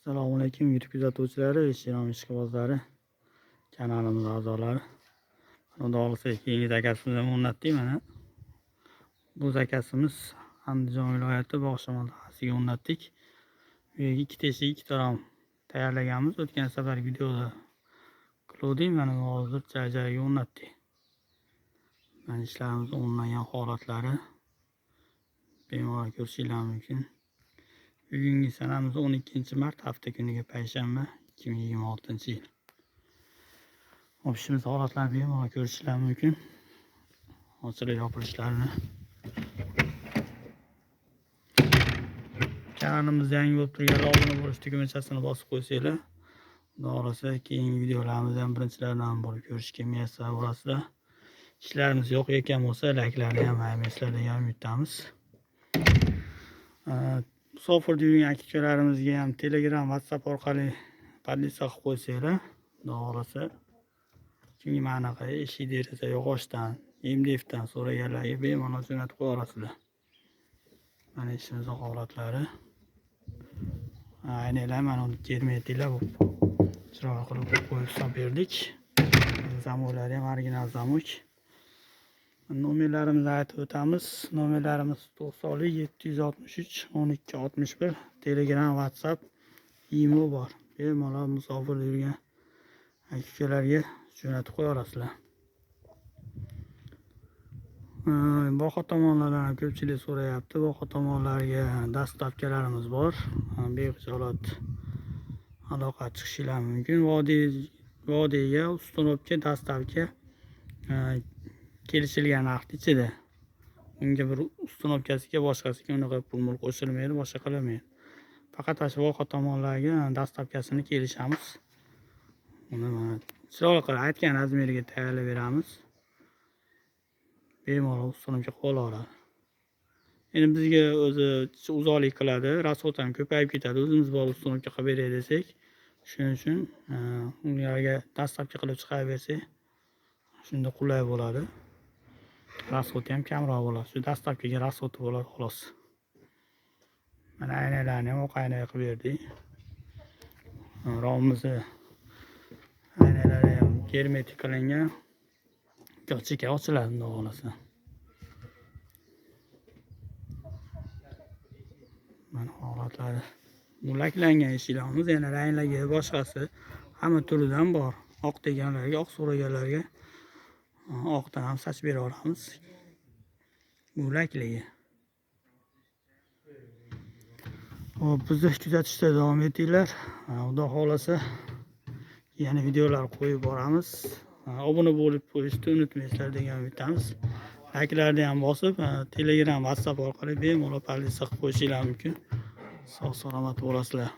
Assalomu alaykum YouTube kuzatuvchilari, Eron ishqibozlari, kanalimiz a'zolari. Xudo xohlasa keyingi zakazimizni ham o'rnatdik mana. Bu zakazimiz Andijon viloyati Bog'ishamol dahasiga o'rnatdik. Bu yerga ikkita eshik, ikkita rom tayyorlaganmiz. O'tgan safar videoda qiluvdik, mana hozir joy-joyiga o'rnatdik. Mana ishlarimiz o'rnagan holatlari bemalol ko'rishinglar mumkin. Bugungi sanamiz 12 mart, hafta kuniga payshanba, 2026-yil. Ishimiz holatlarini bemalol ko'rishinglar mumkin. Ochilib yopilishlarini. Kanalimizda yangi bo'lib turganlar obuna bo'lish tugmachasini bosib qo'ysanglar, xudo xohlasa keyingi videolarimizni ham birinchilardan bo'lib ko'rishga muyassar bo'lasizlar. Ishlarimiz yo'q ekan bo'lsa, layklarni ham ayamaysizlar degan umiddamiz. Musofirda yurgan aka-ukalarimizga ham Telegram, WhatsApp orqali podpisa qilib qo'ysanglar, xudo xohlasa kimga mana anaqa eshik deraza yog'ochdan, MDFdan so'raganlarga bemalol jo'natib qo'ya. Mana ishimizni holatlari. Aynaklar mana uni germetiklar chiroyli qilib qo'yib solib berdik. Zamoklari ham original zamok. Nomerlarimizni aytib o'tamiz. Nomerlarimiz 90 763 12 61. Telegram, WhatsApp, Imo bor. Bemalol musofir yurgan aka-ukalarga jo'natib qo'ya olasizlar. Boxa tomonlardan ham ko'pchilik so'rayapti. Boxa tomonlarga dastavkalarimiz bor. Bexijolat aloqa chiqishinglar mumkin. Vodiyga установка, доставка kelishilgan narxni ichida. Unga bir установка siga boshqasiga unaqa pul mul qo'shilmaydi, boshqa qilinmaydi. Faqat shu voha tomonlarga доставка sini kelishamiz. Uni mana chiroyli qilib aytgan razmeriga tayyorlab beramiz. Bemalol установка qilib olaveradi. Endi bizga o'zi uzoqlik qiladi, расход ham ko'payib ketadi. O'zimiz borib установка qilib beray desak, shuning uchun ularga доставка qilib chiqarib bersak, shunda qulay bo'ladi. Расход i ham kamroq bo'ladi. Shu доставка ga расход i bo'ladi xolos. Mana aynaklarni ham oq aynak qilib berdik. Romimizni aynaklari ham germetik qilingan. Cheka ochiladi xudo xohlasa. Mana holatlari. Bu laklangan eshiklarimiz yana rangligi boshqasi hamma turidan bor. Oq deganlarga, oq so'raganlarga oqdan ham sachib bera olamiz. Bu lakligi. Xo'p, bizni kuzatishda davom etinglar. Xudo xohlasa yana videolar qo'yib boramiz. Obuna bo'lib qo'yishni unutmaysizlar degan umiddamiz. Layklarni ham bosib, Telegram, WhatsApp orqali bemalol podpisa qilib qo'yishinglar mumkin. Sog' salomat bo'lasizlar.